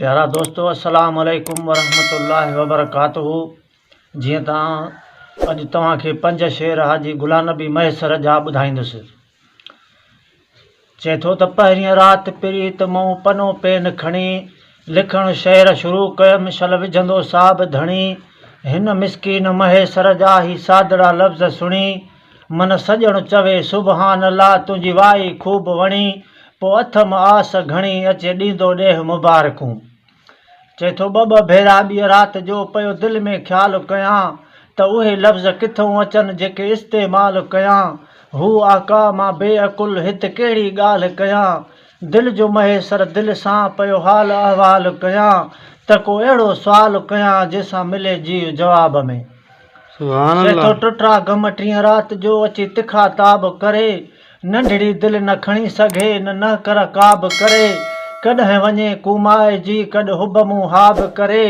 پيارا دوستو السلام عليڪم ورحمة الله وبرڪاته جيئن ته اڄ توهان کي پنج شعر حاجي غلام نبي مهيسر جا ٻڌائيندس چئي ٿو ته پهرين رات پريت مون پنو پين کڻي لکڻ شعر شروع ڪيم شل وجهندو صاحب ڌڻي هن مسڪين مهيسر جا هي سادڙا لفظ سڻي من سڄڻ چوي سبحان الله تنهنجي وائي خوب وڻي پوء اٿم آس گهڻي اچي ڏيندو ڏيهه مبارڪون. چئي ٿو ٻه ٻه ڀيرا ٻيء رات جو پيو دل ۾ خيال ڪيان ته اهي لفظ ڪٿئون اچن جيڪي استعمال ڪيان هو آقا مان بي عقل هت ڪهڙي ڳالهه ڪيان دل جو مهيسر دل سان پيو حال احوال ڪيان ته ڪو اهڙو سوال ڪيان جنهن سان ملي جيء جواب ۾. سبحان چئي ٿو الله. ٽٽا غم ٽين رات جو اچي تکا تاب ڪري ننڍڙي دل نه کڻي سگهي نه نهڪر ڪاب ڪري ڪڏهن وڃي ڪومائجي ڪڏ حب مون هاب ڪري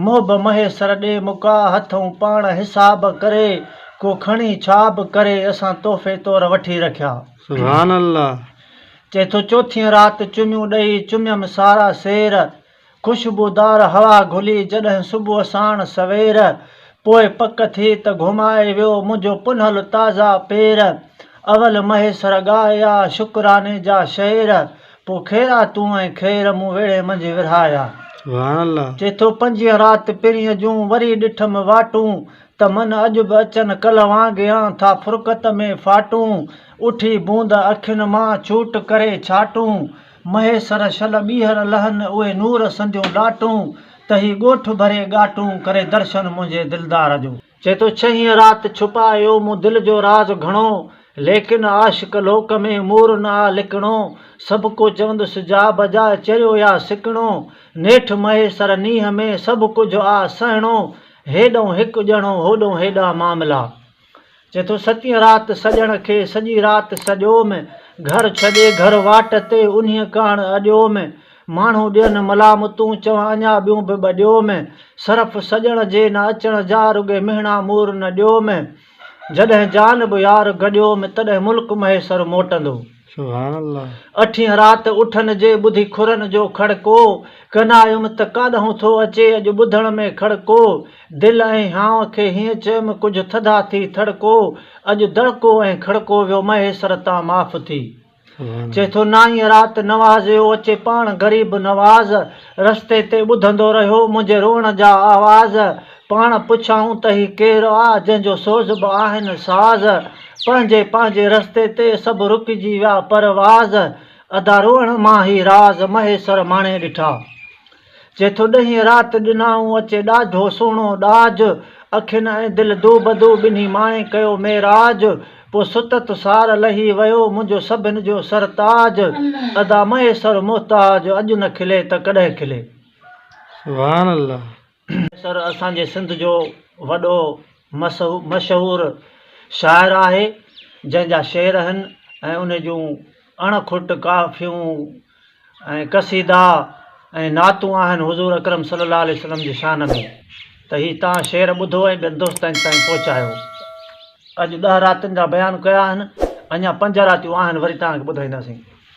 محب مهيسر ڏي مڪا هٿئون پاڻ حساب ڪري ڪو کڻي ڇاب ڪري اسان تحفي طور وٺي رکيا. سبحان الله. چئي ٿو چوٿين رات چميون ڏئي چميم سارا سير خوشبودار هوا گهلي جڏهن صبح ساڻ سوير، پوء پڪ ٿي ته گهمائي ويو منهنجو پنهل تازا پير. اول مهيسر ڳايا شڪراني جا شعر، پوء خيراتون ۽ خير مون ويڙهي منجهه ورهايا. سبحان الله. چئي ٿو پنجين رات پرينء جون وري ڏٺم واٽون، ته من اڄ به اچن ڪلهه وانگيان ٿا فرقت ۾ ڦاٽون، اٺي بوند اکين مان ڇوٽ ڪري ڇاٽون، مهيسر شل ٻيهر لهن اهي نور سنديون لاٽون ته هي ڳوٺ ڀري ڳاٽون ڪري درشن منهنجي دلدار جو. چئي ٿو ڇهين رات ڇپايو مون دل جو راز گهڻو ليڪن عاشق لوڪ ۾ مور نه آ لڪڻو سڀڪو چوندس جا بجا چريو يا سڪڻو نيٺ مهيسر نينهن ۾ سڀ ڪجهه آ سهڻو هيڏئون هڪ ڄڻو هوڏئون هيڏا معاملا. چئي ٿو ستين رات سڄڻ کي سڄي رات سڏيوم، گهر ڇڏي گهر واٽ تي انهيء ڪاڻ اڏيوم، ماڻهو ڏين ملامتون چون اڃا ٻيون به ٻه ڏيوم، صرف سڄڻ جي نه اچڻ جا رڳي مهڻا مور نه ڏيوم، جڏهن جان به يار گڏيوم تڏهن ملڪ مهيسر موٽندو. سبحان الله. اٺين رات اٺن جي ٻڌي کرن جو کڙڪو، ڪنايم ته ڪاڏهون ٿو اچي اڄ ٻڌڻ ۾ کڙڪو، دل ۽ هانء کي هيئن چيم ڪجهه ٿڌا ٿي ٿڙڪو، اڄ دڙڪو ۽ کڙڪو ويو مهيسر تان معاف ٿي. چئي ٿو نائين رات نوازيو اچي پاڻ غريب نواز، رستي تي ٻڌندو رهيو منهنجي روئڻ جا آواز، پاڻ پڇيائون ته هي ڪير آ جنهن جو سوز به آهن ساز، پنهنجي پنهنجي رستي تي سڀ رڪجي ويا پرواز، ادا روئڻ مان هي راز مهيسر ماڻي ڏٺا. چئي ٿو ڏهين رات ڏنائون اچي ڏاڍو سهڻو ڏاج، اکين ۽ دل دوبدو ٻنهي ماڻي ڪيو معراج، پوء ستت سار لهي ويو منهنجو سڀن جو سرتاج، ادا مهيسر محتاج اڄ نه کلي ته ڪڏهن کلي. سبحان الله. سر اسان جي سنڌ جو وڏو مشهور شاعر آهي جنهن جا شعر آهن ۽ ان جون اڻ کٽ ڪافيون ۽ قصيدا ۽ نعتون آهن حضور اڪرم صلي الله عليه وسلم جي شان ۾ ته هي تان شعر ٻڌو ۽ ٻين دوستن تائين پهچايو اڄ ڏهه راتين جا بيان ڪيا آهن اڃا پنج راتيون آهن وري توهان کي ٻڌائينداسين.